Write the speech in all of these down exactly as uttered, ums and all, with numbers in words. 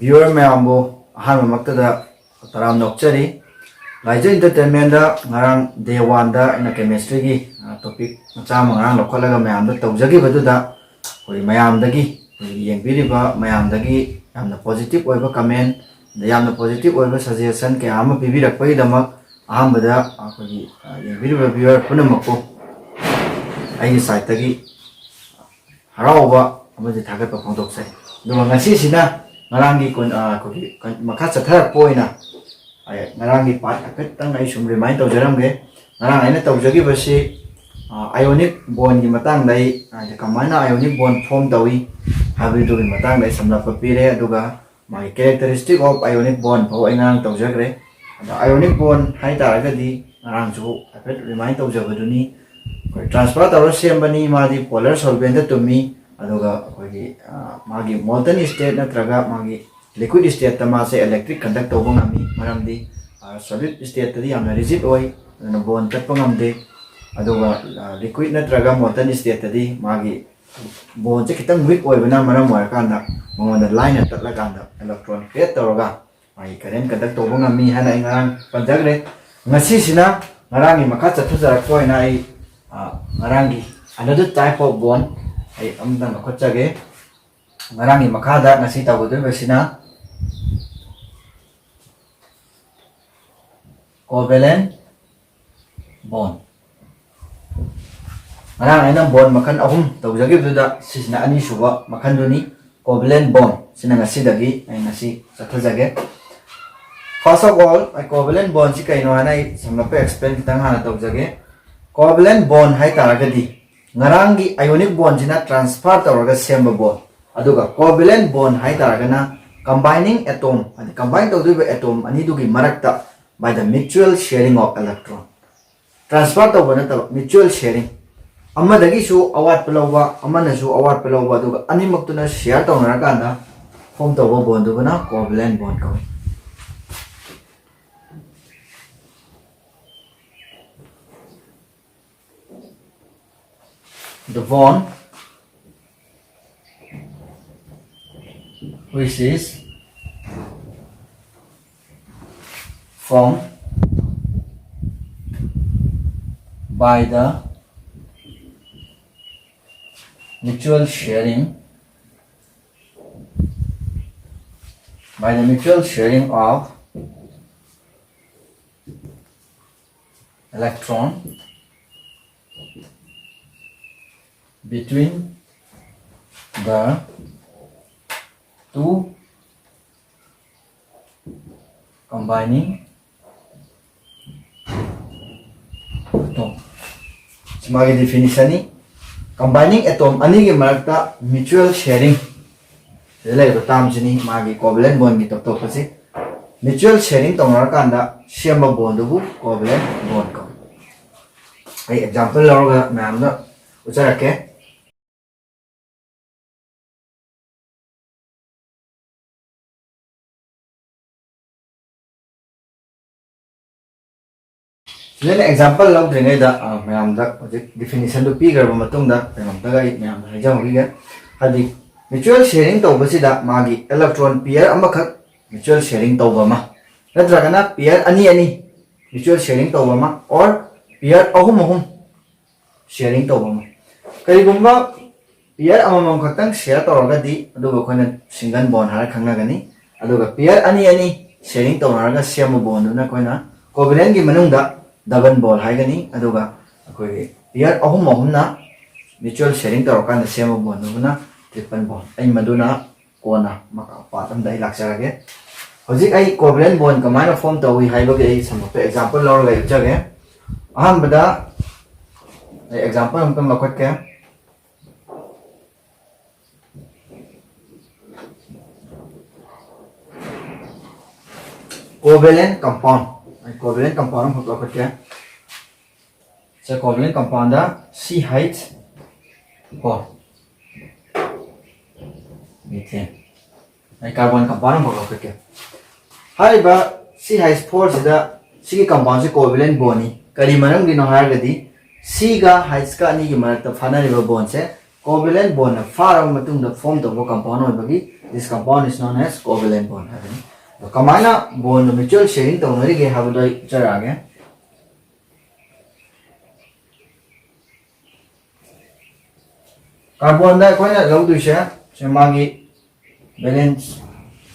Viewer ꯃꯌꯥꯝꯕꯨ ꯑꯍꯥꯟꯕꯃꯛꯇꯗ ꯇꯔꯥꯝꯅ ꯑꯣꯛꯆꯔꯤ꯫ ꯂꯥꯏꯖ Entertainment ꯗ ꯉꯔꯥꯡ day one ꯗ ꯑꯩꯅ chemistry ꯒꯤ, ꯑ, topic ꯃꯆꯥ ꯑꯃ ꯉꯔꯥꯡ ꯂꯧꯈꯠꯂꯒ ꯃꯌꯥꯝꯗ ꯇꯧꯖꯈꯤꯕꯗꯨꯗ, ꯑꯩꯈꯣꯏ ꯃꯌꯥꯝꯗꯒꯤ, ꯑꯩꯈꯣꯏꯒꯤ ꯌꯦꯡꯕꯤꯔꯤꯕ ꯃꯌꯥꯝꯗꯒꯤ ꯌꯥꯝꯅ positive ꯑꯣꯏꯕ comment, ꯑꯗ ꯌꯥꯝꯅ positive ꯑꯣꯏꯕ suggestion ꯀꯌꯥ ꯑꯃ ꯄꯤꯕꯤꯔꯛꯄꯒꯤꯗꯃꯛ ꯑꯍꯥꯟꯕꯗ ꯑꯩꯈꯣꯏꯒꯤ, ꯑ, ꯌꯦꯡꯕꯤꯔꯤꯕ viewer ꯄꯨꯝꯅꯃꯛꯄꯨ ꯑꯩꯒꯤ side ꯇꯒꯤ ꯍꯔꯥꯎꯕ ꯑꯃꯗꯤ ꯊꯥꯒꯠꯄ ꯐꯣꯡꯗꯣꯛꯆꯔꯤ꯫ ꯑꯗꯨꯒ ꯉꯁꯤꯁꯤꯅ ꯉꯔꯥꯡꯒꯤ ꯀꯣꯟ-, ꯑ, ꯑꯩꯈꯣꯏꯒꯤ ꯀꯟ-, ꯃꯈꯥ ꯆꯠꯊꯔꯛꯄ ꯑꯣꯏꯅ, ꯑ, ꯉꯔꯥꯡꯒꯤ part ꯍꯥꯏꯐꯦꯠꯇꯪ ꯑꯩ ꯁꯨꯝ remind ꯇꯧꯖꯔꯝꯒꯦ꯫ ꯉꯔꯥꯡ ꯑꯩꯅ ꯇꯧꯖꯈꯤꯕꯁꯤ, ꯑ, ionic bond ꯒꯤ ꯃꯇꯥꯡꯗ ꯑꯩ, ꯍꯥꯏꯗꯤ ꯀꯃꯥꯏꯅ ionic bond form ꯇꯧꯏ ꯍꯥꯏꯕꯗꯨꯒꯤ ꯃꯇꯥꯡꯗ ꯑꯩ ꯁꯝꯂꯞꯄ ꯄꯤꯔꯦ꯫ ꯑꯗꯨꯒ ꯃꯥꯒꯤ characteristic of ionic bond ꯐꯥꯎ ꯑꯩ ꯉꯔꯥꯡ ꯇꯧꯖꯈ꯭ꯔꯦ꯫ ꯑꯗꯣ ionic bond ꯍꯥꯏꯇꯥꯔꯒꯗꯤ ꯉꯔꯥꯡꯁꯨ ꯍꯥꯏꯐꯦꯠ remind ꯇꯧꯖꯕꯗꯨꯅꯤ, ꯑꯩꯈꯣꯏ transfer ꯇꯧꯔ ꯁꯦꯝꯕꯅꯤ꯫ ꯃꯥꯗꯤ polar solvent ꯇ ꯇꯨꯝꯃꯤ, ꯑꯗꯨꯒ ꯑꯩꯈꯣꯏꯒꯤ, ꯑ, ꯃꯥꯒꯤ molten state ꯅꯠꯇ꯭ꯔꯒ ꯃꯥꯒꯤ liquid state ꯇ ꯃꯥꯁꯦ electric conduct ꯇꯧꯕ ꯉꯝꯃꯤ, ꯃꯔꯝꯗꯤ, ꯑ, solid state ꯇꯗꯤ ꯌꯥꯝꯅ rigid ꯑꯣꯏ, ꯑꯗꯨꯅ bond ꯇꯠꯄ ꯉꯝꯗꯦ꯫ ꯑꯗꯨꯒ, ꯑ, liquid ꯅꯠꯇ꯭ꯔꯒ molten state ꯇꯗꯤ ꯃꯥꯒꯤ bond ꯁꯦ ꯈꯤꯇꯪ weak ꯑꯣꯏꯕꯅ ꯃꯔꯝ ꯑꯣꯏꯔꯀꯥꯟꯗ ꯃꯉꯣꯟꯗ ꯂꯥꯏꯅ ꯇꯠꯂꯀꯥꯟꯗ electron create ꯇꯧꯔꯒ ꯃꯥꯒꯤ current conduct ꯇꯧꯕ ꯉꯝꯃꯤ ꯍꯥꯏꯅ ꯑꯩ ꯉꯔꯥꯡ ꯄꯟꯖꯈ꯭ꯔꯦ꯫ ꯉꯁꯤꯁꯤꯅ ꯉꯔꯥꯡꯒꯤ ꯃꯈꯥ ꯆꯠꯊꯖꯔꯛꯄ ꯑꯣꯏꯅ ꯑꯩ, ꯑ, ꯉꯔꯥꯡꯒꯤ another type of bond ꯑꯩ ꯑꯃꯇꯪ ꯂꯧꯈꯠꯆꯒꯦ꯫ ꯉꯔꯥꯡꯒꯤ ꯃꯈꯥꯗ ꯉꯁꯤ ꯇꯧꯒꯗꯧꯔꯤꯕꯁꯤꯅ covalent bond꯫ ꯉꯔꯥꯡ ꯑꯩꯅ bond ꯃꯈꯜ ꯑꯍꯨꯝ ꯇꯧꯖꯈꯤꯕꯗꯨꯗ ꯁꯤꯁꯤꯅ ꯑꯅꯤꯁꯨꯕ ꯃꯈꯜꯗꯨꯅꯤ, covalent bond꯫ ꯁꯤꯅ ꯉꯁꯤꯗꯒꯤ ꯑꯩ ꯉꯁꯤ ꯆꯠꯊꯖꯒꯦ꯫ First of all, ꯑꯩ covalent bond ꯁꯤ ꯀꯩꯅꯣ ꯍꯥꯏꯅ ꯑꯩ ꯁꯝꯂꯞꯄ explain ꯈꯤꯇꯪ ꯍꯥꯟꯅ ꯇꯧꯖꯒꯦ꯫ Covalent bond ꯍꯥꯏ ꯇꯥꯔꯒꯗꯤ ꯉꯔꯥꯡꯒꯤ ionic bond ꯁꯤꯅ transfer ꯇꯧꯔꯒ ꯁꯦꯝꯕ bond, ꯑꯗꯨꯒ covalent bond ꯍꯥꯏ ꯇꯥꯔꯒꯅ combining atom, ꯍꯥꯏꯗꯤ combine ꯇꯧꯗꯣꯏꯕ atom ꯑꯅꯤꯗꯨꯒꯤ ꯃꯔꯛꯇ by the mutual sharing of electron꯫ Transfer ꯇꯧꯕ ꯅꯠꯇꯕ, mutual sharing, ꯑꯃꯗꯒꯤꯁꯨ ꯑꯋꯥꯠꯄ ꯂꯧꯕ, ꯑꯃꯅꯁꯨ ꯑꯋꯥꯠꯄ ꯂꯧꯕ, ꯑꯗꯨꯒ ꯑꯅꯤꯃꯛꯇꯨꯅ share ꯇꯧꯅꯔꯀꯥꯟꯗ form ꯇꯧꯕ bond ꯗꯨꯕꯨꯅ covalent bond ꯀꯧꯏ꯫ The bond which is formed by the mutual sharing, by the mutual sharing of electron between the two combining atom. ꯁꯤ ꯃꯥꯒꯤ definition ꯅꯤ꯫ Combining atom ꯑꯅꯤꯒꯤ ꯃꯔꯛꯇ mutual sharing ꯁꯤꯗ ꯂꯩꯔꯤꯕ term ꯁꯤꯅꯤ ꯃꯥꯒꯤ covalent bond ꯒꯤ ꯇꯣꯞ ꯇꯣꯞꯄꯁꯤ꯫ Mutual sharing ꯇꯧꯅꯔꯀꯥꯟꯗ ꯁꯦꯝꯕ bond ꯗꯨꯕꯨ covalent bond ꯀꯧꯏ꯫ ꯑꯩ example ꯂꯧꯔꯒ ꯃꯌꯥꯝꯗ ꯎꯠꯆꯔꯛꯀꯦ꯫ ꯁꯤꯗ ꯑꯩꯅ example ꯂꯧꯗ꯭ꯔꯤꯉꯩꯗ, ꯑ, ꯃꯌꯥꯝꯗ ꯍꯧꯖꯤꯛ definition ꯗꯨ ꯄꯤꯈ꯭ꯔꯕ ꯃꯇꯨꯡꯗ ꯀꯩꯅꯣꯝꯇꯒ ꯑꯩ ꯃꯌꯥꯝꯗ ꯍꯥꯏꯖꯍꯧꯈꯤꯒꯦ꯫ ꯍꯥꯏꯗꯤ mutual sharing ꯇꯧꯕꯁꯤꯗ ꯃꯥꯒꯤ electron pair ꯑꯃꯈꯛ mutual sharing ꯇꯧꯕ ꯑꯃ, ꯅꯠꯇ꯭ꯔꯒꯅ pair ꯑꯅꯤ ꯑꯅꯤ mutual sharing ꯇꯧꯕ ꯑꯃ, or pair ꯑꯍꯨꯝ ꯑꯍꯨꯝ sharing ꯇꯧꯕ ꯑꯃ꯫ ꯀꯔꯤꯒꯨꯝꯕ pair ꯑꯃꯃꯝ ꯈꯛꯇꯪ share ꯇꯧꯔꯒꯗꯤ ꯑꯗꯨꯕꯨ ꯑꯩꯈꯣꯏꯅ single bond ꯍꯥꯏꯔ ꯈꯪꯅꯒꯅꯤ꯫ ꯑꯗꯨꯒ pair ꯑꯅꯤ ꯑꯅꯤ sharing ꯇꯧꯅꯔꯒ ꯁꯦꯝꯕ bond ꯗꯨꯅ ꯑꯩꯈꯣꯏꯅ covalent ꯀꯤ ꯃꯅꯨꯡꯗ double bond ꯍꯥꯏꯒꯅꯤ꯫ ꯑꯗꯨꯒ ꯑꯩꯈꯣꯏꯒꯤ pair ꯑꯍꯨꯝ ꯑꯍꯨꯝꯅ mutual sharing ꯇꯧꯔꯀꯥꯟꯗ ꯁꯦꯝꯕ bond ꯗꯨꯕꯨꯅ triple bond꯫ ꯑꯩ ꯃꯗꯨꯅ ꯀꯣꯟꯅ ꯃꯈꯥ part ꯑꯝꯗ ꯑꯩ ꯂꯥꯛꯆꯔꯒꯦ꯫ ꯍꯧꯖꯤꯛ ꯑꯩ covalent bond ꯀꯃꯥꯏꯅ form ꯇꯧꯏ ꯍꯥꯏꯕꯒꯤ ꯑꯩ ꯁꯝꯂꯞꯄ example ꯂꯧꯔꯒ ꯑꯩ ꯎꯠꯆꯒꯦ꯫ ꯑꯍꯥꯟꯕꯗ ꯑꯩ example ꯑꯃꯇꯪ ꯂꯧꯈꯠꯀꯦ꯫ Covalent compound, ꯑꯩ covalent compound ꯑꯃꯈꯛ ꯂꯧꯈꯠꯀꯦ꯫ ꯁꯦ, covalent compound ꯗ C H four methane꯫ ꯑꯩ carbon compound ꯑꯃꯈꯛ ꯂꯧꯈꯠꯀꯦ꯫ ꯍꯥꯏꯔꯤꯕ C H four ꯁꯤꯗ ꯁꯤꯒꯤ compound ꯁꯤ covalent bond ꯅꯤ꯫ ꯀꯔꯤ ꯃꯔꯝꯒꯤꯅꯣ ꯍꯥꯏꯔꯒꯗꯤ C ꯒ H ꯀ ꯑꯅꯤꯒꯤ ꯃꯔꯛꯇ ꯐꯥꯅꯔꯤꯕ bond ꯁꯦ covalent bond ꯅ ꯐꯥꯔꯕ ꯃꯇꯨꯡꯗ form ꯇꯧꯕ compound ꯑꯣꯏꯕꯒꯤ this compound is known as covalent bond ꯍꯥꯏꯕꯅꯤ꯫ ꯀꯃꯥꯏꯅ bondꯗꯣ mutual sharing ꯇꯧꯅꯔꯤꯒꯦ ꯍꯥꯏꯕꯗꯣ ꯑꯩ ꯎꯠꯆꯔꯛꯑꯒꯦ꯫ Carbonꯗ ꯑꯩꯈꯣꯏꯅ ꯂꯧꯗꯣꯏꯁꯦ ꯁꯦ ꯃꯥꯒꯤ valence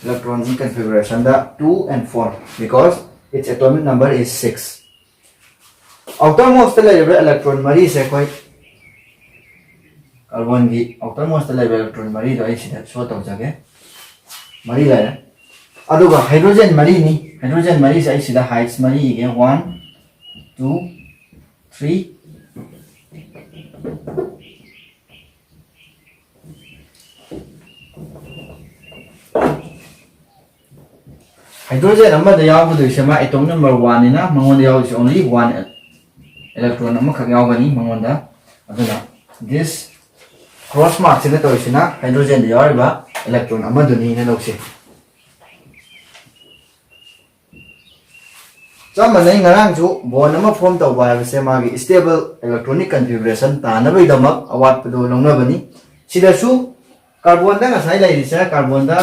electron configurationꯗ two and four, because its atomic number is six. Outermostꯇ ꯂꯩꯔꯤꯕ electron ꯃꯔꯤꯁꯦ ꯑꯩꯈꯣꯏ carbonꯒꯤ outermostꯇ ꯂꯩꯕ electron ꯃꯔꯤꯗꯣ ꯑꯩ ꯁꯤꯗ show ꯇꯧꯖꯒꯦ꯫ ꯃꯔꯤ ꯂꯩꯔꯦ꯫ ꯑꯗꯨꯒ hydrogen ꯃꯔꯤꯅꯤ꯫ Hydrogen ꯃꯔꯤꯁꯦ ꯑꯩ ꯁꯤꯗ heights ꯃꯔꯤ ꯏꯒꯦ: one, two, three꯫ Hydrogen ꯑꯃꯗ ꯌꯥꯎꯒꯗꯣꯏꯁꯦ ꯃꯥ atom number oneꯅꯤꯅ ꯃꯉꯣꯟꯗ ꯌꯥꯎꯔꯤꯁꯦ only one electron ꯑꯃꯈꯛ ꯌꯥꯎꯒꯅꯤ ꯃꯉꯣꯟꯗ꯫ ꯑꯗꯨꯅ this cross markꯁꯤꯅ ꯇꯧꯔꯤꯁꯤꯅ hydrogenꯗ ꯌꯥꯎꯔꯤꯕ electron ꯑꯃꯗꯨꯅꯤꯅ ꯂꯧꯁꯤ꯫ ꯆꯞ ꯃꯥꯟꯅꯩ, ꯉꯔꯥꯡꯁꯨ bond ꯑꯃ form ꯇꯧꯕ ꯍꯥꯏꯕꯁꯦ ꯃꯥꯒꯤ stable electronic configuration ꯇꯥꯅꯕꯒꯤꯗꯃꯛ ꯑꯋꯥꯠꯄꯗꯣ ꯂꯧꯅꯕꯅꯤ꯫ ꯁꯤꯗꯁꯨ carbonꯗ ꯉꯁꯥꯏ ꯂꯩꯔꯤꯁꯦ, carbonꯗ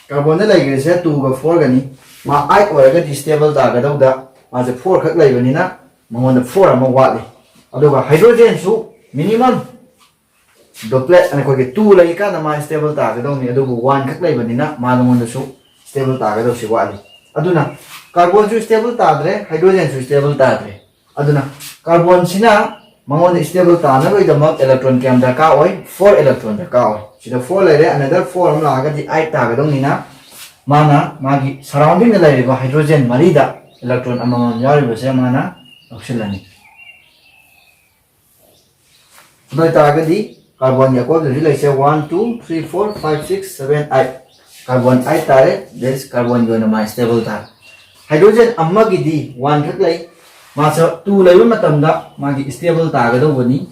carbonꯗ ꯂꯩꯈ꯭ꯔꯤꯁꯦ twoꯒ fourꯒꯅꯤ꯫ ꯃꯥ eight ꯑꯣꯏꯔꯒꯗꯤ stable ꯇꯥꯒꯗꯧꯗ ꯃꯥꯁꯦ four ꯈꯛ ꯂꯩꯕꯅꯤꯅ ꯃꯉꯣꯟꯗ four ꯑꯃ ꯋꯥꯠꯂꯤ꯫ ꯑꯗꯨꯒ hydrogenꯁꯨ minimum doublet ꯑꯩꯈꯣꯏꯒꯤ two ꯂꯩꯀꯥꯟꯗ ꯃꯥ stable ꯇꯥꯒꯗꯧꯅꯤ, ꯑꯗꯨꯕꯨ one ꯈꯛ ꯂꯩꯕꯅꯤꯅ ꯃꯥ ꯅꯉꯣꯟꯗꯁꯨ stable ꯇꯥꯒꯗꯧꯁꯤ ꯋꯥꯠꯂꯤ꯫ ꯑꯗꯨꯅ carbonꯁꯨ stable ꯇꯥꯗ꯭ꯔꯦ, hydrogenꯁꯨ stable ꯇꯥꯗ꯭ꯔꯦ꯫ ꯑꯗꯨꯅ carbonꯁꯤꯅ ꯃꯉꯣꯟꯗ stable ꯇꯥꯅꯕꯒꯤꯗꯃꯛ electron ꯀꯌꯥꯝ ꯗꯔꯀꯥꯔ ꯑꯣꯏ? Four electron ꯗꯔꯀꯥꯔ ꯑꯣꯏ꯫ ꯁꯤꯗ four ꯂꯩꯔꯦ, another four ꯑꯃ ꯂꯥꯛꯑꯒꯗꯤ eight ꯇꯥꯒꯗꯧꯅꯤꯅ ꯃꯥꯅ ꯃꯥꯒꯤ surroundingꯗ ꯂꯩꯔꯤꯕ hydrogen ꯃꯔꯤꯗ electron ꯑꯃꯃꯝ ꯌꯥꯎꯔꯤꯕꯁꯦ ꯃꯥꯅ ꯂꯧꯁꯤꯜꯂꯅꯤ꯫ ꯑꯗꯨ ꯑꯣꯏꯇꯥꯔꯒꯗꯤ carbonꯒꯤ ꯑꯀꯣꯏꯕꯗ ꯍꯧꯖꯤꯛ ꯂꯩꯔꯤꯁꯦ one, two, three, four, five, six, seven, eight꯫ Carbon eight ꯇꯥꯔꯦ, that is carbonꯒꯤ ꯑꯣꯏꯅ ꯃꯥ stable ꯇꯥꯔꯦ꯫ Hydrogen ꯑꯃꯒꯤꯗꯤ one ꯈꯛ ꯂꯩ, ꯃꯥꯁꯨ two ꯂꯩꯕ ꯃꯇꯝꯗ ꯃꯥꯒꯤ stable ꯇꯥꯒꯗꯧꯕꯅꯤ꯫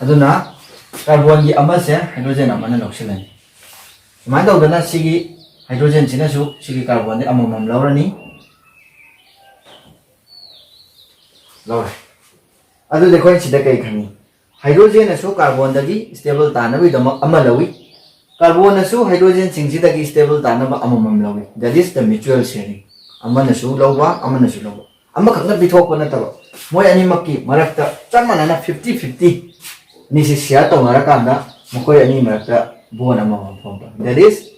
ꯑꯗꯨꯅ carbonꯒꯤ ꯑꯃꯁꯦ hydrogen ꯑꯃꯅ ꯂꯧꯁꯤꯜꯂꯅꯤ꯫ ꯁꯨꯃꯥꯏꯅ ꯇꯧꯗꯅ ꯁꯤꯒꯤ hydrogenꯁꯤꯅꯁꯨ ꯁꯤꯒꯤ carbonꯗꯤ ꯑꯃꯃꯝ ꯂꯧꯔꯅꯤ꯫ ꯂꯧꯔꯦ꯫ ꯑꯗꯨꯗꯤ ꯑꯩꯈꯣꯏ ꯁꯤꯗ ꯀꯩ ꯈꯪꯉꯤ? Hydrogenꯅꯁꯨ carbonꯗꯒꯤ stable ꯇꯥꯅꯕꯒꯤꯗꯃꯛ ꯑꯃ ꯂꯧꯏ꯫ Carbonꯅꯁꯨ hydrogenꯁꯤꯡꯁꯤꯗꯒꯤ stable ꯇꯥꯅꯕ ꯑꯃꯃꯝ ꯂꯧꯏ, that is the mutual sharing. ꯑꯃꯅꯁꯨ ꯂꯧꯕ, ꯑꯃꯅꯁꯨ ꯂꯧꯕ, ꯑꯃꯈꯛꯅ ꯄꯤꯊꯣꯛꯄ ꯅꯠꯇꯕ, ꯃꯣꯏ ꯑꯅꯤꯃꯛꯀꯤ ꯃꯔꯛꯇ ꯆꯞ ꯃꯥꯟꯅꯅ fifty fifty ꯅꯤꯁꯤ share ꯇꯧꯅꯔꯀꯥꯟꯗ ꯃꯈꯣꯏ ꯑꯅꯤ ꯃꯔꯛꯇ bond ꯑꯃꯃꯝ ꯐꯣꯝꯕ, that is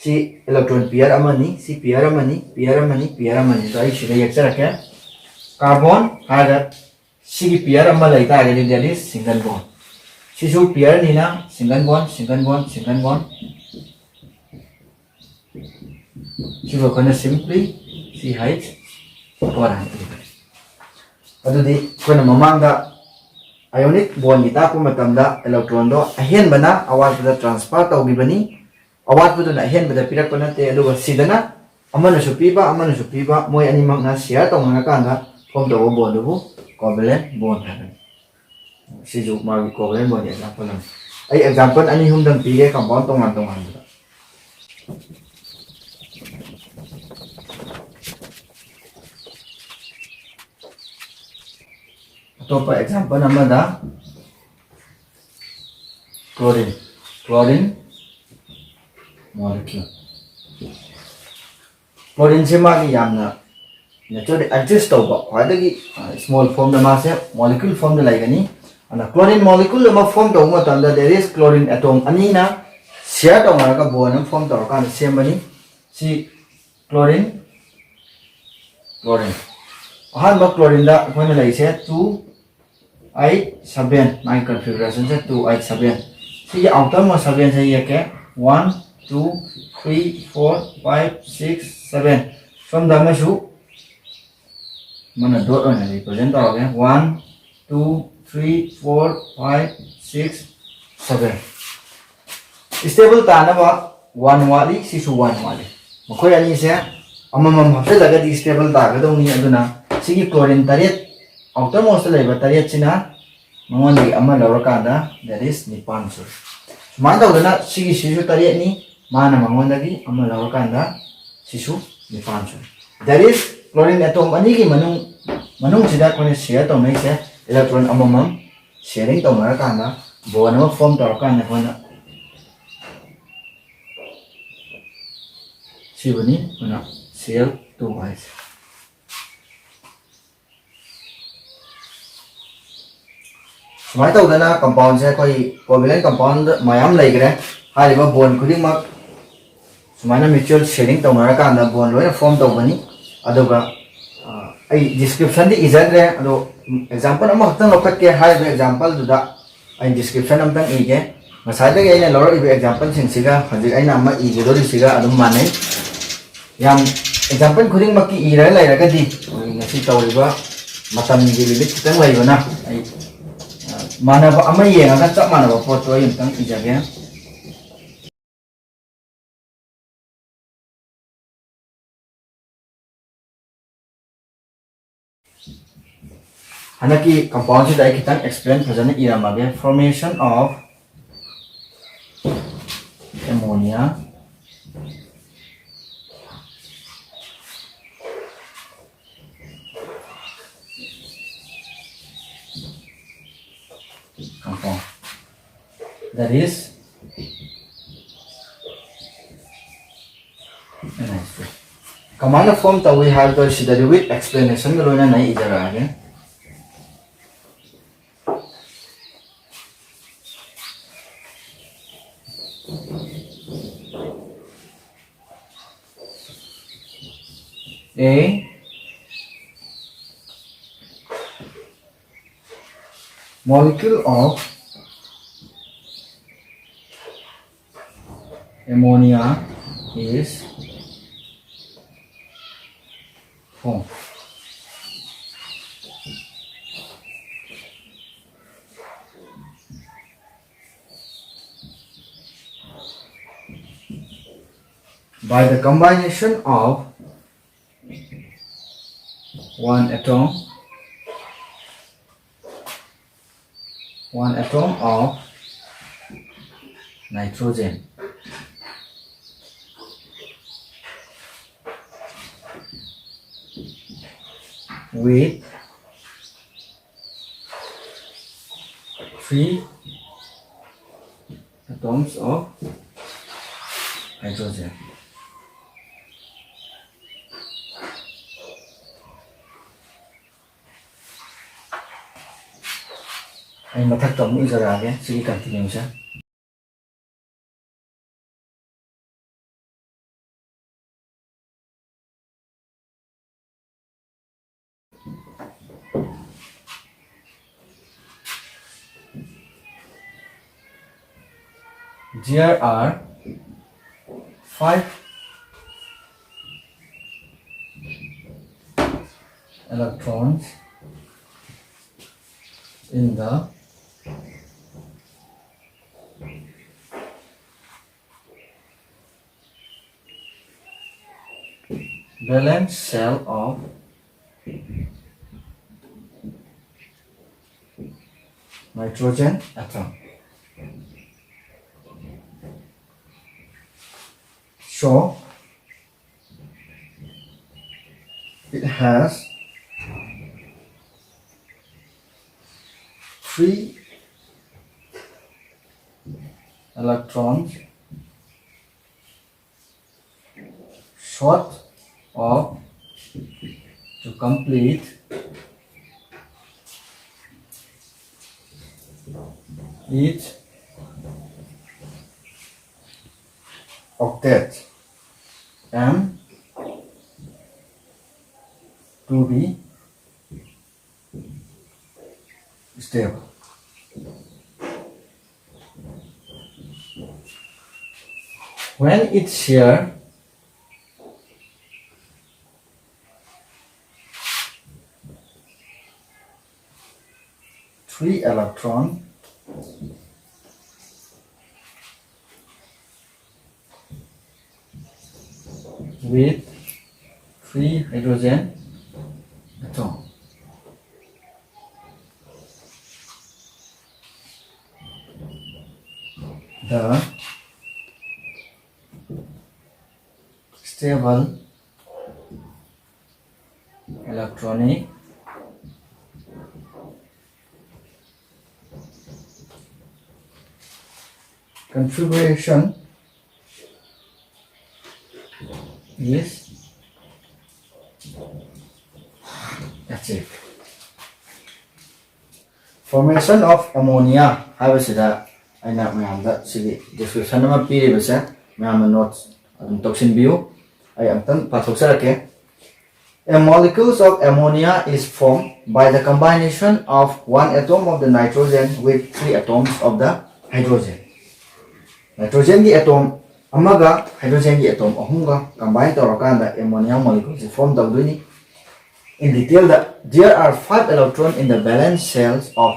ꯁꯤ electron pair ꯑꯃꯅꯤ, ꯁꯤ pair ꯑꯃꯅꯤ, pair ꯑꯃꯅꯤ, pair ꯑꯃꯅꯤ꯫ ꯑꯗꯣ ꯑꯩ ꯁꯤꯗ ꯌꯦꯛꯆꯔꯛꯀꯦ꯫ Carbon ꯍꯥꯏꯔꯒ ꯁꯤꯒꯤ pair ꯑꯃ ꯂꯩ ꯇꯥꯔꯒꯗꯤ that is single bond꯫ ꯁꯤꯁꯨ pairꯅꯤꯅ single bond, single bond, single bond꯫ ꯁꯤꯕꯨ ꯑꯩꯈꯣꯏꯅ simply C H four ꯍꯥꯏꯅ ꯏꯕꯅꯤ꯫ ꯑꯗꯨꯗꯤ ꯑꯩꯈꯣꯏꯅ ꯃꯃꯥꯡꯗ ionic bondꯒꯤ ꯇꯥꯛꯄ ꯃꯇꯝꯗ electronꯗꯣ ꯑꯍꯦꯟꯕꯅ ꯑꯋꯥꯠꯄꯗ transfer ꯇꯧꯈꯤꯕꯅꯤ꯫ ꯑꯋꯥꯠꯄꯗꯨꯅ ꯑꯍꯦꯟꯕꯗ ꯄꯤꯔꯛꯄ ꯅꯠꯇꯦ, ꯑꯗꯨꯒ ꯁꯤꯗꯅ ꯑꯃꯅꯁꯨ ꯄꯤꯕ, ꯑꯃꯅꯁꯨ ꯄꯤꯕ, ꯃꯣꯏ ꯑꯅꯤꯃꯛꯅ share ꯇꯧꯅꯔꯀꯥꯟꯗ form ꯇꯧꯕ bondꯗꯨꯕꯨ covalent bond ꯍꯥꯏꯕꯅꯤ꯫ ꯁꯤꯁꯨ ꯃꯥꯒꯤ covalent bondꯒꯤ example ꯑꯃꯅꯤ꯫ ꯑꯩ example ꯑꯅꯤ ꯑꯍꯨꯝꯗꯪ ꯄꯤꯔꯦ, compound ꯇꯣꯉꯥꯟ ꯇꯣꯉꯥꯟꯕꯗ꯫ ꯑꯇꯣꯞꯄ example ꯑꯃꯗ chlorine, chlorine molecule꯫ Chlorineꯁꯦ ꯃꯥꯒꯤ ꯌꯥꯝꯅ naturally exist ꯇꯧꯕ ꯈ꯭ꯋꯥꯏꯗꯒꯤ small formꯗ ꯃꯥꯁꯦ molecule formꯗ ꯂꯩꯒꯅꯤ꯫ ꯑꯗꯨꯅ chlorine molecule ꯑꯃ form ꯇꯧꯕ ꯃꯇꯝꯗ there is chlorine atom ꯑꯅꯤꯅ share ꯇꯧꯅꯔꯒ bond ꯑꯃ form ꯇꯧꯔꯀꯥꯟꯗ ꯁꯦꯝꯕꯅꯤ꯫ ꯁꯤ chlorine, chlorine꯫ ꯑꯍꯥꯟꯕ chlorineꯗ ꯑꯩꯈꯣꯏꯅ ꯂꯩꯁꯦ two eight seven, ꯃꯥꯒꯤ configurationꯁꯦ two eight seven꯫ ꯁꯤꯒꯤ outermost sevenꯁꯦ ꯌꯦꯛꯀꯦ, one two three four five six seven꯫ ꯁꯣꯝꯗ ꯑꯃꯁꯨ ꯑꯃꯅ dot ꯑꯣꯏꯅ represent ꯇꯧꯔꯒꯦ, one two three four five six seven꯫ Stable ꯇꯥꯅꯕ one ꯋꯥꯠꯂꯤ, ꯁꯤꯁꯨ one ꯋꯥꯠꯂꯤ꯫ ꯃꯈꯣꯏ ꯑꯅꯤꯁꯦ ꯑꯃꯃꯝ ꯍꯥꯞꯆꯤꯜꯂꯒꯗꯤ stable ꯇꯥꯒꯗꯧꯅꯤ꯫ ꯑꯗꯨꯅ ꯁꯤꯒꯤ chlorine ꯇꯔꯦꯠ, outermostꯇ ꯂꯩꯕ ꯇꯔꯦꯠꯁꯤꯅ ꯃꯉꯣꯟꯗꯒꯤ ꯑꯃ ꯂꯧꯔꯀꯥꯟꯗ that is ꯅꯤꯄꯥꯟ ꯁꯨꯔꯦ꯫ ꯁꯨꯃꯥꯏꯅ ꯇꯧꯗꯅ ꯁꯤꯒꯤꯁꯤꯁꯨ ꯇꯔꯦꯠꯅꯤ, ꯃꯥꯅ ꯃꯉꯣꯟꯗꯒꯤ ꯑꯃ ꯂꯧꯔꯀꯥꯟꯗ ꯁꯤꯁꯨ ꯅꯤꯄꯥꯟ ꯁꯨꯔꯦ꯫ That is chlorine atom ꯑꯅꯤꯒꯤ ꯃꯅꯨꯡ, ꯃꯅꯨꯡꯁꯤꯗ ꯑꯩꯈꯣꯏꯅ share ꯇꯧꯅꯔꯤꯁꯦ electron ꯑꯃꯃꯝ sharing ꯇꯧꯅꯔꯀꯥꯟꯗ bond ꯑꯃ form ꯇꯧꯔꯀꯥꯟꯗ ꯑꯩꯈꯣꯏꯅ ꯁꯤꯕꯅꯤ꯫ ꯑꯗꯨꯅ ꯁꯤ ꯑꯦꯜ ꯇꯨ ꯍꯥꯏꯁꯦ꯫ ꯁꯨꯃꯥꯏꯅ ꯇꯧꯗꯅ compoundꯁꯦ ꯑꯩꯈꯣꯏ covalent compound ꯃꯌꯥꯝ ꯂꯩꯈ꯭ꯔꯦ꯫ ꯍꯥꯏꯔꯤꯕ bond ꯈꯨꯗꯤꯡꯃꯛ ꯁꯨꯃꯥꯏꯅ mutual sharing ꯇꯧꯅꯔꯀꯥꯟꯗ bond ꯂꯣꯏꯅ form ꯇꯧꯕꯅꯤ꯫ ꯑꯗꯨꯒ ꯑ, ꯑꯩ descriptionꯗꯤ ꯏꯖꯗ꯭ꯔꯦ, ꯑꯗꯣ example ꯑꯃꯈꯛꯇꯪ ꯂꯧꯈꯠꯀꯦ꯫ ꯍꯥꯏꯔꯤꯕ exampleꯗꯨꯗ ꯑꯩ description ꯑꯃꯇꯪ ꯏꯒꯦ꯫ ꯉꯁꯥꯏꯗꯒꯤ ꯑꯩꯅ ꯂꯧꯔꯛꯏꯕ exampleꯁꯤꯡꯁꯤꯒ ꯍꯧꯖꯤꯛ ꯑꯩꯅ ꯑꯃ ꯏꯒꯗꯧꯔꯤꯁꯤꯒ ꯑꯗꯨꯝ ꯃꯥꯟꯅꯩ꯫ ꯌꯥꯝ example ꯈꯨꯗꯤꯡꯃꯛꯀꯤ ꯏꯔꯒ ꯂꯩꯔꯒꯗꯤ ꯑꯩꯈꯣꯏ ꯉꯁꯤ ꯇꯧꯔꯤꯕ ꯃꯇꯝꯒꯤ limit ꯈꯤꯇꯪ ꯂꯩꯕꯅ ꯑꯩ, ꯑ, ꯃꯥꯟꯅꯕ ꯑꯃ ꯌꯦꯡꯉꯒ ꯆꯞ ꯃꯥꯟꯅꯕ ꯄꯣꯠꯇꯣ ꯑꯩ ꯑꯃꯨꯛꯇꯪ ꯏꯖꯒꯦ꯫ ꯍꯟꯗꯛꯀꯤ compoundꯁꯤꯗ ꯑꯩ ꯈꯤꯇꯪ explain ꯐꯖꯅ ꯏꯔꯝꯃꯒꯦ꯫ Formation of ammonia compound, that is, ꯀꯃꯥꯏꯅ form ꯇꯧꯏ ꯍꯥꯏꯕꯗꯣ ꯁꯤꯗꯗꯤ with explanationꯒ ꯂꯣꯏꯅꯅ ꯑꯩ ꯏꯖꯔꯛꯑꯒꯦ꯫ A molecule of ammonia is formed. By the combination of one atom, one atom of nitrogen with three atoms of hydrogen. ꯑꯩ ꯃꯊꯛꯇ ꯑꯃꯨꯛ ꯏꯖꯔꯛꯑꯒꯦ ꯁꯤꯒꯤ continueꯁꯦ꯫ There are five electrons in the valence shell of nitrogen atom. So it has three electrons short of to complete each octet and to be stable. When it share three electron with three hydrogen atom, the stable electronic configuration is achieved. Formation of ammonia ꯍꯥꯏꯕꯁꯤꯗ ꯑꯩꯅ ꯃꯌꯥꯝꯗ ꯁꯤꯒꯤ description ꯑꯃ ꯄꯤꯔꯤꯕꯁꯦ ꯃꯌꯥꯝꯅ notes ꯑꯗꯨꯝ ꯇꯧꯁꯤꯟꯕꯤꯌꯨ꯫ ꯑꯩ ꯑꯝꯇꯪ ꯄꯥꯊꯣꯛꯆꯔꯛꯀꯦ꯫ A molecules of ammonia is formed by the combination of one atom of the nitrogen with three atoms of the hydrogen. Nitrogenꯒꯤ atom ꯑꯃꯒ hydrogenꯒꯤ atom ꯑꯍꯨꯝꯒ combine ꯇꯧꯔꯀꯥꯟꯗ ammonia moleculeꯁꯦ form ꯇꯧꯗꯣꯏꯅꯤ꯫ In detail, the, there are five electron in the valence shells of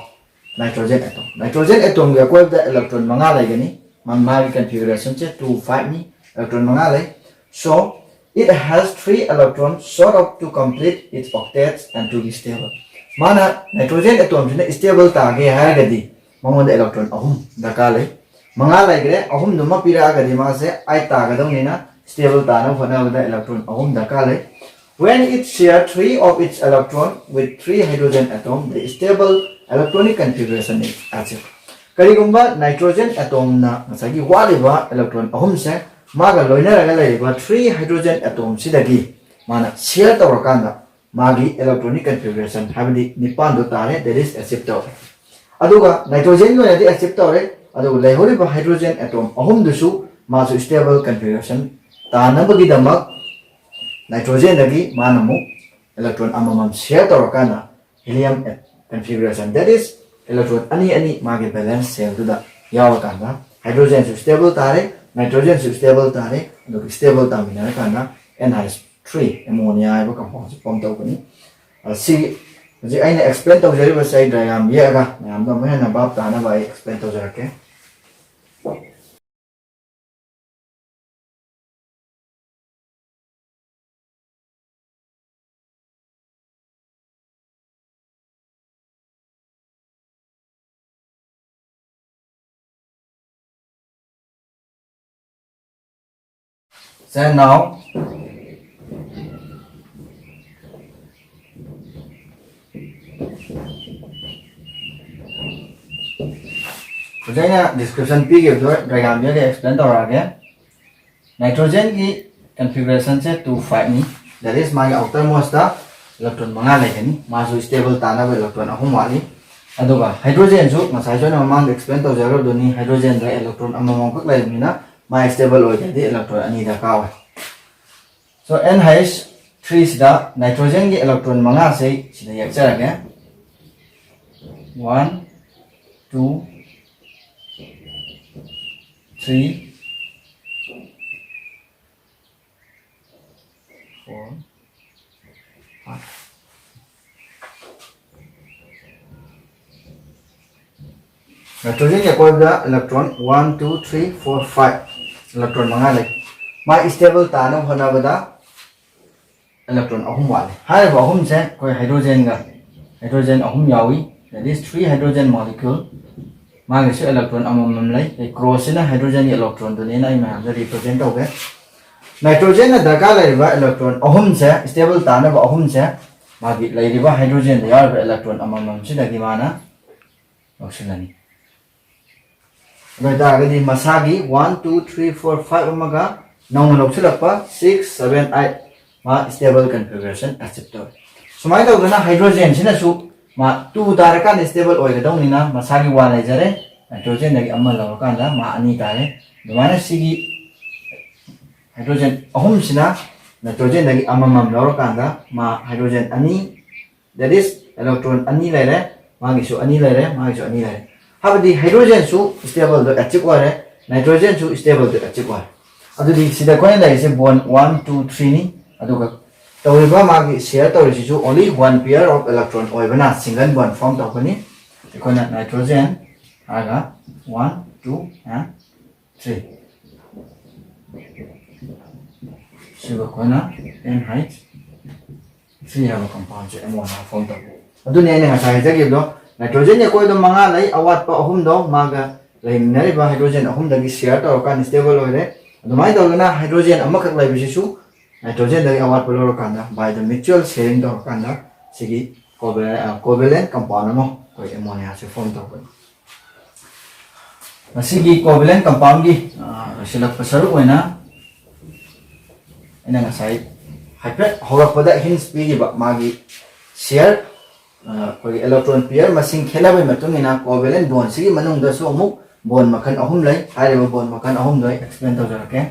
nitrogen atom. Nitrogen atomꯒꯤ ꯑꯀꯣꯏꯕꯗ electron ꯃꯉꯥ ꯂꯩꯒꯅꯤ꯫ ꯃꯥ-, ꯃꯥꯒꯤ configurationꯁꯦ two fiveꯅꯤ, electron ꯃꯉꯥ ꯂꯩ꯫ So, it has three electrons short of to complete its octets and to be stable. ꯃꯥꯅ nitrogen atomꯁꯤꯅ stable ꯇꯥꯒꯦ ꯍꯥꯏꯔꯒꯗꯤ ꯃꯉꯣꯟꯗ electron ꯑꯍꯨꯝ ꯗꯔꯀꯥꯔ ꯂꯩ꯫ ꯃꯉꯥ ꯂꯩꯈ꯭ꯔꯦ, ꯑꯍꯨꯝꯗꯨꯃ ꯄꯤꯔꯛꯑꯒꯗꯤ ꯃꯥꯁꯦ eight ꯇꯥꯒꯗꯧꯅꯤꯅ stable ꯇꯥꯅꯕ ꯍꯣꯠꯅꯕꯗ electron ꯑꯍꯨꯝ ꯗꯔꯀꯥꯔ ꯂꯩ꯫ When it share three of its electron with three hydrogen atom, the stable electronic configuration is achieved. ꯀꯔꯤꯒꯨꯝꯕ nitrogen atomꯅ ꯉꯁꯥꯏꯒꯤ ꯋꯥꯠꯂꯤꯕ electron ꯑꯍꯨꯝꯁꯦ ꯃꯥꯒ ꯂꯣꯏꯅꯔꯒ ꯂꯩꯔꯤꯕ three hydrogen atomꯁꯤꯗꯒꯤ ꯃꯥꯅ share ꯇꯧꯔꯀꯥꯟꯗ ꯃꯥꯒꯤ electronic configuration ꯍꯥꯏꯕꯗꯤ ꯅꯤꯄꯥꯟꯗꯣ ꯇꯥꯔꯦ, that is achieve ꯇꯧꯔꯦ꯫ ꯑꯗꯨꯒ nitrogenꯒꯤ ꯑꯣꯏꯅꯗꯤ achieve ꯇꯧꯔꯦ, ꯑꯗꯨꯒ ꯂꯩꯍꯧꯔꯤꯕ hydrogen atom ꯑꯍꯨꯝꯗꯨꯁꯨ ꯃꯥꯁꯨ stable configuration ꯇꯥꯅꯕꯒꯤꯗꯃꯛ nitrogenꯗꯒꯤ ꯃꯥꯅ ꯑꯃꯨꯛ electron ꯑꯃꯃꯝ share ꯇꯧꯔꯀꯥꯟꯗ helium configuration, that is electron ꯑꯅꯤ ꯑꯅꯤ ꯃꯥꯒꯤ valence shellꯗꯨꯗ ꯌꯥꯎꯔꯀꯥꯟꯗ hydrogenꯁꯨ stable ꯇꯥꯔꯦ, nitrogenꯁꯨ stable ꯇꯥꯔꯦ, ꯑꯗꯨꯒ stable ꯇꯥꯃꯤꯟꯅꯔꯀꯥꯟꯗ N H three ammonia ꯍꯥꯏꯕ compoundꯁꯦ form ꯇꯧꯒꯅꯤ꯫ ꯑ, ꯁꯤ ꯍꯧꯖꯤꯛ ꯑꯩꯅ explain ꯇꯧꯖꯔꯤꯕꯁꯦ ꯑꯩ diagram ꯌꯦꯛꯑꯒ ꯃꯌꯥꯝꯗ ꯑꯃꯨꯛ ꯍꯦꯟꯅ ꯚꯥꯞ ꯇꯥꯅꯕ ꯑꯩ explain ꯇꯧꯖꯔꯛꯀꯦ꯫ Then now, ꯍꯧꯖꯤꯛ ꯑꯩꯅ description ꯄꯤꯈꯤꯕꯗꯣ diagram ꯌꯦꯛꯑꯒ explain ꯇꯧꯔꯛꯑꯒꯦ꯫ Nitrogenꯒꯤ configurationꯁꯦ two fiveꯅꯤ, that is ꯃꯥꯒꯤ outermostꯇ electron ꯃꯉꯥ ꯂꯩꯒꯅꯤ, ꯃꯥꯁꯨ stable ꯇꯥꯅꯕ electron ꯑꯍꯨꯝ ꯋꯥꯠꯂꯤ꯫ ꯑꯗꯨꯒ ꯍꯥꯏꯗ꯭ꯔꯣꯖꯦꯟꯁꯨ ꯉꯁꯥꯏꯁꯨ ꯑꯩꯅ ꯃꯃꯥꯡꯗ ꯑꯦꯛꯁꯄ꯭ꯂꯦꯟ ꯇꯧꯖꯈ꯭ꯔꯕꯗꯨꯅꯤ, ꯍꯥꯏꯗ꯭ꯔꯣꯖꯦꯟꯗ ꯏꯂꯦꯛꯇ꯭ꯔꯣꯟ ꯑꯃꯃꯝꯈꯛ ꯂꯩꯕꯅꯤꯅ ꯃꯥ ꯁ꯭ꯇꯦꯕꯜ ꯑꯣꯏꯒꯦꯗꯤ ꯏꯂꯦꯛꯇ꯭ꯔꯣꯟ ꯑꯅꯤ ꯗꯔꯀꯥꯔ ꯑꯣꯏ꯫ So N H three ꯁꯤꯗ ꯅꯥꯏꯇ꯭ꯔꯣꯖꯦꯟꯒꯤ ꯏꯂꯦꯛꯇ꯭ꯔꯣꯟ ꯃꯉꯥꯁꯦ ꯁꯤꯗ ꯌꯦꯛꯆꯔꯒꯦ꯫ One, two, three, four, five. ꯅꯥꯏꯇ꯭ꯔꯣꯖꯦꯟꯒꯤ ꯑꯀꯣꯏꯕꯗ electron one, two, three, four, five, electron ꯃꯉꯥ ꯂꯩ꯫ ꯃꯥ ꯁ꯭ꯇꯦꯕꯜ ꯇꯥꯅꯕ ꯍꯣꯠꯅꯕꯗ ꯏꯂꯦꯛꯇ꯭ꯔꯣꯟ ꯑꯍꯨꯝ ꯋꯥꯠꯂꯤ꯫ ꯍꯥꯏꯔꯤꯕ ꯑꯍꯨꯝꯁꯦ ꯑꯩꯈꯣꯏ ꯍꯥꯏꯗ꯭ꯔꯣꯖꯦꯟꯒ, ꯍꯥꯏꯗ꯭ꯔꯣꯖꯦꯟ ꯑꯍꯨꯝ ꯌꯥꯎꯏ, that is three hydrogen molecule꯫ ꯃꯥꯒꯤꯁꯨ ꯏꯂꯦꯛꯇ꯭ꯔꯣꯟ ꯑꯃꯃꯝ ꯂꯩ꯫ ꯑꯩ ꯀ꯭ꯔꯣꯁꯁꯤꯅ ꯍꯥꯏꯗ꯭ꯔꯣꯖꯦꯟꯒꯤ ꯏꯂꯦꯛꯇ꯭ꯔꯣꯟꯗꯨꯅꯦꯅ ꯑꯩ ꯃꯌꯥꯝꯗ ꯔꯤꯄ꯭ꯔꯖꯦꯟ ꯇꯧꯒꯦ꯫ ꯅꯥꯏꯇ꯭ꯔꯣꯖꯦꯟꯅ ꯗꯔꯀꯥꯔ ꯂꯩꯔꯤꯕ ꯏꯂꯦꯛꯇ꯭ꯔꯣꯟ ꯑꯍꯨꯝꯁꯦ, ꯁ꯭ꯇꯦꯕꯜ ꯇꯥꯅꯕ ꯑꯍꯨꯝꯁꯦ, ꯃꯥꯒꯤ ꯂꯩꯔꯤꯕ ꯍꯥꯏꯗ꯭ꯔꯣꯖꯦꯟꯗ ꯌꯥꯎꯔꯤꯕ ꯏꯂꯦꯛꯇ꯭ꯔꯣꯟ ꯑꯃꯃꯝꯁꯤꯗꯒꯤ ꯃꯥꯅ ꯂꯧꯁꯤꯜꯂꯅꯤ꯫ ꯑꯗꯨ ꯑꯣꯏꯇꯥꯔꯒꯗꯤ ꯃꯁꯥꯒꯤ one, two, three, four, five ꯑꯃꯒ ꯅꯧꯅ ꯂꯧꯁꯤꯜꯂꯛꯄ six, seven, eight ꯃꯥ stable configuration achieve ꯇꯧꯔꯦ꯫ ꯁꯨꯃꯥꯏꯅ ꯇꯧꯗꯅ ꯍꯥꯏꯗ꯭ꯔꯣꯖꯦꯟꯁꯤꯅꯁꯨ ꯃꯥ two ꯇꯥꯔꯀꯥꯟꯗ stable ꯑꯣꯏꯒꯗꯧꯅꯤꯅ ꯃꯁꯥꯒꯤ one ꯂꯩꯖꯔꯦ, ꯅꯥꯏꯇ꯭ꯔꯣꯖꯦꯟꯗꯒꯤ ꯑꯃ ꯂꯧꯔꯀꯥꯟꯗ ꯃꯥ ꯑꯅꯤ ꯇꯥꯔꯦ꯫ ꯑꯗꯨꯃꯥꯏꯅ ꯁꯤꯒꯤ ꯍꯥꯏꯗ꯭ꯔꯣꯖꯦꯟ ꯑꯍꯨꯝꯁꯤꯅ ꯅꯥꯏꯇ꯭ꯔꯣꯖꯦꯟꯗꯒꯤ ꯑꯃꯃꯝ ꯂꯧꯔꯀꯥꯟꯗ ꯃꯥ ꯍꯥꯏꯗ꯭ꯔꯣꯖꯦꯟ ꯑꯅꯤ, that is electron ꯑꯅꯤ ꯂꯩꯔꯦ, ꯃꯥꯒꯤꯁꯨ ꯑꯅꯤ ꯂꯩꯔꯦ, ꯃꯥꯒꯤꯁꯨ ꯑꯅꯤ ꯂꯩꯔꯦ꯫ ꯍꯥꯏꯕꯗꯤ ꯍꯥꯏꯗ꯭ꯔꯣꯖꯦꯟꯁꯨ stable ꯗꯣ achieve ꯑꯣꯏꯔꯦ, ꯅꯥꯏꯇ꯭ꯔꯣꯖꯦꯟꯁꯨ stable ꯗꯣ achieve ꯑꯣꯏꯔꯦ꯫ ꯑꯗꯨꯗꯤ ꯁꯤꯗ ꯑꯩꯈꯣꯏꯅ ꯂꯩꯔꯤꯁꯦ bond one, two, three ꯅꯤ꯫ ꯑꯗꯨꯒ ꯇꯧꯔꯤꯕ ꯃꯥꯒꯤ share ꯇꯧꯔꯤꯁꯤꯁꯨ only one pair of electron ꯑꯣꯏꯕꯅ single bond form ꯇꯧꯒꯅꯤ꯫ ꯑꯩꯈꯣꯏꯅ ꯅꯥꯏꯇ꯭ꯔꯣꯖꯦꯟ ꯍꯥꯏꯔꯒ one, two and three꯫ ꯁꯤꯒ ꯑꯩꯈꯣꯏꯅ N H three ꯍꯥꯏꯕ compound ꯁꯦ ammonia form ꯇꯧꯏ꯫ ꯑꯗꯨꯅꯤ ꯑꯩꯅ ꯉꯁꯥꯏ ꯍꯥꯏꯖꯈꯤꯕꯗꯣ, ꯅꯥꯏꯇ꯭ꯔꯣꯖꯦꯟꯒꯤ ꯑꯀꯣꯏꯕꯗ ꯃꯉꯥ ꯂꯩ, ꯑꯋꯥꯠꯄ ꯑꯍꯨꯝꯗꯣ ꯃꯥꯒ ꯂꯩꯃꯤꯟꯅꯔꯤꯕ ꯍꯥꯏꯗ꯭ꯔꯣꯖꯦꯟ ꯑꯍꯨꯝꯗꯒꯤ share ꯇꯧꯔꯀꯥꯟꯗ stable ꯑꯣꯏꯔꯦ꯫ ꯑꯗꯨꯃꯥꯏꯅ ꯇꯧꯗꯅ ꯍꯥꯏꯗ꯭ꯔꯣꯖꯦꯟ ꯑꯃꯈꯛ ꯂꯩꯕꯁꯤꯁꯨ ꯅꯥꯏꯇ꯭ꯔꯣꯖꯦꯟꯗꯒꯤ ꯑꯋꯥꯠꯄ ꯂꯧꯔꯀꯥꯟꯗ by the mutual sharing ꯇꯧꯔꯀꯥꯟꯗ ꯁꯤꯒꯤ covalent, covalent compound ꯑꯃ ꯑꯩꯈꯣꯏ ammonia ꯁꯦ form ꯇꯧꯔꯛꯄꯅꯤ꯫ ꯃꯁꯤꯒꯤ covalent compound ꯒꯤ, ꯑ, ꯂꯣꯏꯁꯤꯜꯂꯛꯄ ꯁꯔꯨꯛ ꯑꯣꯏꯅ ꯑꯩꯅ ꯉꯁꯥꯏ ꯍꯥꯏꯐꯦꯠ ꯍꯧꯔꯛꯄꯗ hints ꯄꯤꯈꯤꯕ ꯃꯥꯒꯤ share ꯑꯩꯈꯣꯏꯒꯤ electron pair ꯃꯁꯤꯡ ꯈꯦꯠꯅꯕꯒꯤ ꯃꯇꯨꯡ ꯏꯟꯅ covalent bond ꯁꯤꯒꯤ ꯃꯅꯨꯡꯗꯁꯨ ꯑꯃꯨꯛ bond ꯃꯈꯜ ꯑꯍꯨꯝ ꯂꯩ꯫ ꯍꯥꯏꯔꯤꯕ bond ꯃꯈꯜ ꯑꯍꯨꯝꯗꯣ ꯑꯩ explain ꯇꯧꯖꯔꯛꯀꯦ꯫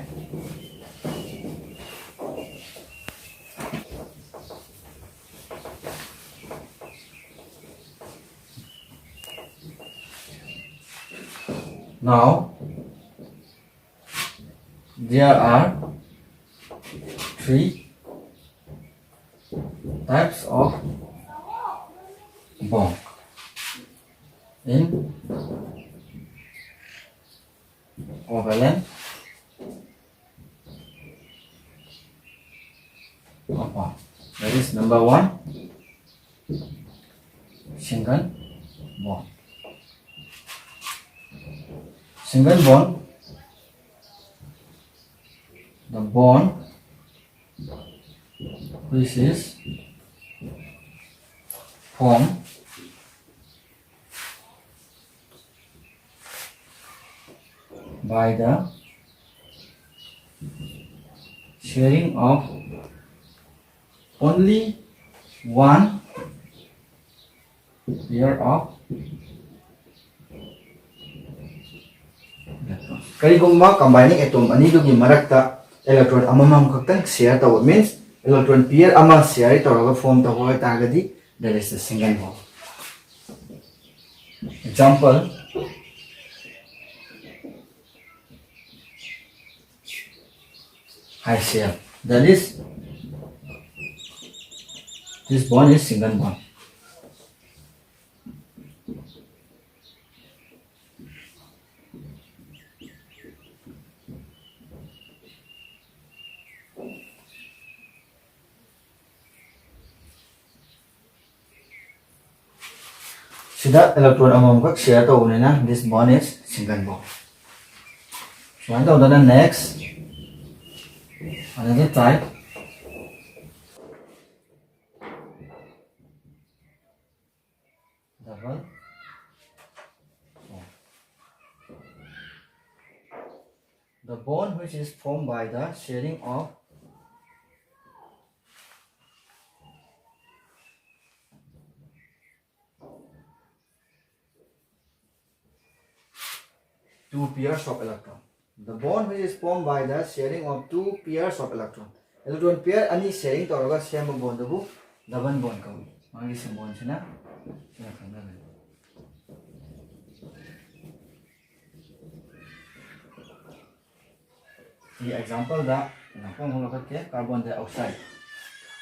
Now, there are three types of bond in covalent compound. That is number one, single bond. Single bond, the bond which is formed by the sharing of only one pair of electrons. ꯀꯔꯤꯒꯨꯝꯕ combining atom ꯑꯅꯤꯗꯨꯒꯤ ꯃꯔꯛꯇ electron ꯑꯃꯃꯝ ꯈꯛꯇꯪ share ꯇꯧꯕ, means electron pair ꯑꯃ share ꯇꯧꯔꯒ form ꯇꯧꯕ ꯑꯣꯏꯇꯥꯔꯒꯗꯤ, that is the single bond. Example, high-shell. That is, this bond is single bond. ꯁꯤꯗ electron ꯑꯃꯃꯝꯈꯛ share ꯇꯧꯕꯅꯤꯅ, this bond is single bond. ꯁꯨꯃꯥꯏꯅ ꯇꯧꯗꯅ, next, another type, double bond. The bond which is formed by the sharing of two pairs of electron. The bond which is formed by the sharing of two pairs of electron. Electron pair ꯑꯅꯤ sharing ꯇꯧꯔꯒ ꯁꯦꯝꯕ bondꯗꯨꯕꯨ double bond ꯀꯧꯏ꯫ ꯃꯥꯒꯤ symbolꯁꯤꯅ ꯁꯤꯅ ꯈꯪꯅꯒꯅꯤ꯫ ꯁꯤꯒꯤ exampleꯗ example ꯑꯃ ꯂꯧꯈꯠꯀꯦ꯫ Carbon dioxide,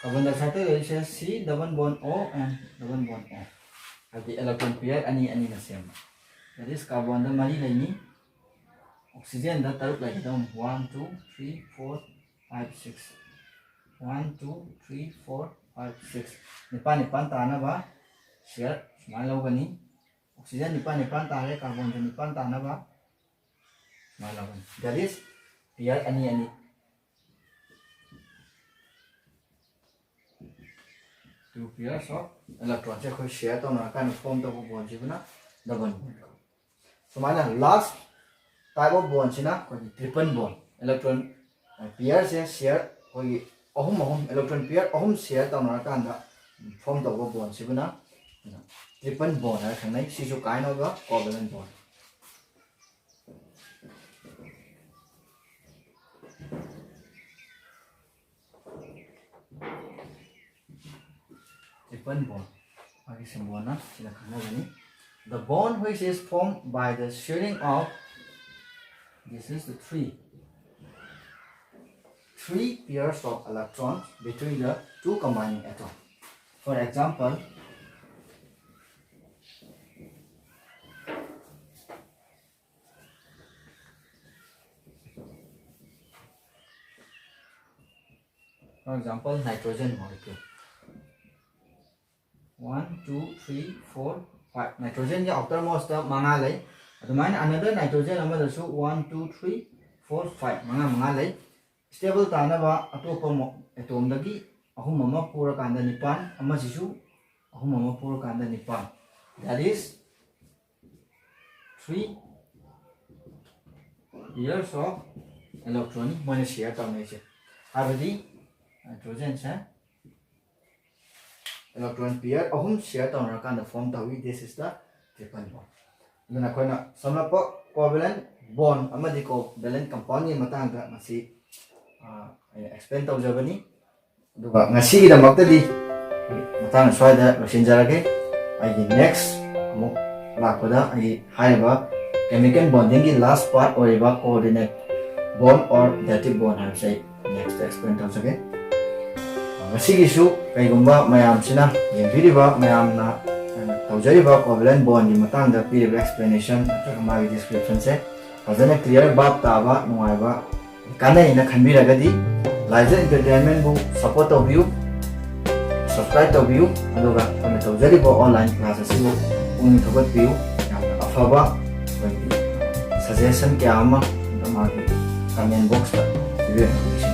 carbon dioxideꯇ ꯂꯩꯔꯤꯁꯦ C double bond O and double bond O, ꯍꯥꯏꯕꯗꯤ electron pair ꯑꯅꯤ ꯑꯅꯤꯅ ꯁꯦꯝꯕ꯫ That is, carbonꯗ ꯃꯔꯤ ꯂꯩꯅꯤ, oxygenꯗ ꯇꯔꯨꯛ ꯂꯩꯒꯗꯧꯅꯤ꯫ One, two, three, four, five, six. One, two, three, four, five, six. ꯅꯤꯄꯥꯜ ꯅꯤꯄꯥꯜ ꯇꯥꯅꯕ share ꯁꯨꯃꯥꯏꯅ ꯂꯧꯒꯅꯤ꯫ Oxygen ꯅꯤꯄꯥꯜ ꯅꯤꯄꯥꯜ ꯇꯥꯔꯦ, carbonꯁꯨ ꯅꯤꯄꯥꯜ ꯇꯥꯅꯕ ꯁꯨꯃꯥꯏꯅ ꯂꯧꯒꯅꯤ꯫ That is, pair ꯑꯅꯤ ꯑꯅꯤ, two pairs of electronꯁꯦ ꯑꯩꯈꯣꯏ share ꯇꯧꯅꯔꯀꯥꯟꯗ form ꯇꯧꯕ bondꯁꯤꯕꯨꯅ double bond ꯀꯧꯏ꯫ ꯁꯨꯃꯥꯏꯅ last type of bondꯁꯤꯅ ꯑꯩꯈꯣꯏꯒꯤ triple bond, electron pairꯁꯦ share ꯑꯩꯈꯣꯏꯒꯤ ꯑꯍꯨꯝ ꯑꯍꯨꯝ, electron pair ꯑꯍꯨꯝ share ꯇꯧꯅꯔꯀꯥꯟꯗ form ꯇꯧꯕ bondꯁꯤꯕꯨꯅ triple bond ꯍꯥꯏꯅ ꯈꯪꯅꯩ꯫ ꯁꯤꯁꯨ kind of a covalent bond꯫ Triple bond, ꯃꯥꯒꯤ symbolꯅ ꯁꯤꯅ ꯈꯪꯅꯒꯅꯤ꯫ The bond which is formed by the sharing of, this is the three, three pairs of electrons between the two combining atom. For example, for example, nitrogen molecule. One, two, three, four, five. Nitrogenꯒꯤ outermostꯇ ꯃꯉꯥ ꯂꯩ꯫ ꯑꯗꯨꯃꯥꯏꯅ another nitrogen ꯑꯃꯗꯁꯨ one, two, three, four, five, ꯃꯉꯥ ꯃꯉꯥ ꯂꯩ꯫ Stable ꯇꯥꯅꯕ ꯑꯇꯣꯞꯄ mo-, atomꯗꯒꯤ ꯑꯍꯨꯝ ꯑꯃ ꯄꯨꯔꯀꯥꯟꯗ ꯅꯤꯄꯥꯟ, ꯑꯃꯁꯤꯁꯨ ꯑꯍꯨꯝ ꯑꯃ ꯄꯨꯔꯀꯥꯟꯗ ꯅꯤꯄꯥꯟ꯫ That is three pairs of electron ꯃꯣꯏꯅ share ꯇꯧꯅꯩꯁꯦ꯫ ꯍꯥꯏꯕꯗꯤ nitrogenꯁꯦ electron pair ꯑꯍꯨꯝ share ꯇꯧꯅꯔꯀꯥꯟꯗ form ꯇꯧꯏ꯫ This is the triple bond. ꯑꯗꯨꯅ ꯑꯩꯈꯣꯏꯅ ꯁꯝꯂꯞꯄ Covalent bond ꯑꯃꯗꯤ covalent compoundꯒꯤ ꯃꯇꯥꯡꯗ ꯉꯁꯤ ꯑꯩꯅ explain ꯇꯧꯖꯕꯅꯤ꯫ ꯑꯗꯨꯒ ꯉꯁꯤꯒꯤꯗꯃꯛꯇꯗꯤ ꯃꯇꯥꯡ ꯑꯁ꯭ꯋꯥꯏꯗ ꯂꯣꯏꯁꯤꯟꯖꯔꯒꯦ꯫ ꯑꯩꯒꯤ next ꯑꯃꯨꯛ ꯂꯥꯛꯄꯗ ꯑꯩꯒꯤ ꯍꯥꯏꯔꯤꯕ chemical bondingꯒꯤ last part ꯑꯣꯏꯔꯤꯕ coordinate bond or dative bond ꯍꯥꯏꯕꯁꯦ ꯑꯩ next explain ꯇꯧꯖꯒꯦ꯫ ꯉꯁꯤꯒꯤꯁꯨ ꯀꯩꯒꯨꯝꯕ ꯃꯌꯥꯝꯁꯤꯅ, ꯌꯦꯡꯕꯤꯔꯤꯕ ꯃꯌꯥꯝꯅ ꯇꯧꯖꯔꯤꯕ covalent bondꯒꯤ ꯃꯇꯥꯡꯗ ꯄꯤꯔꯤꯕ explanation ꯅꯠꯇ꯭ꯔꯒ ꯃꯥꯒꯤ descriptionꯁꯦ ꯐꯖꯅ clear, ꯚꯥꯞ ꯇꯥꯕ, ꯅꯨꯡꯉꯥꯏꯕ, ꯀꯥꯟꯅꯩꯅ ꯈꯟꯕꯤꯔꯒꯗꯤ Laija Entertainmentꯕꯨ support ꯇꯧꯕꯤꯌꯨ, subscribe ꯇꯧꯕꯤꯌꯨ꯫ ꯑꯗꯨꯒ ꯑꯩꯈꯣꯏꯅ ꯇꯧꯖꯔꯤꯕ online class ꯑꯁꯤꯕꯨ ꯄꯨꯛꯅꯤꯡ ꯊꯧꯒꯠꯄꯤꯌꯨ꯫ ꯌꯥꯝꯅ ꯑꯐꯕ ꯑꯩꯈꯣꯏꯒꯤ suggestion ꯀꯌꯥ ꯑꯃ ꯃꯥꯒꯤ comment boxꯇ ꯄꯤꯕꯤꯔꯛꯄ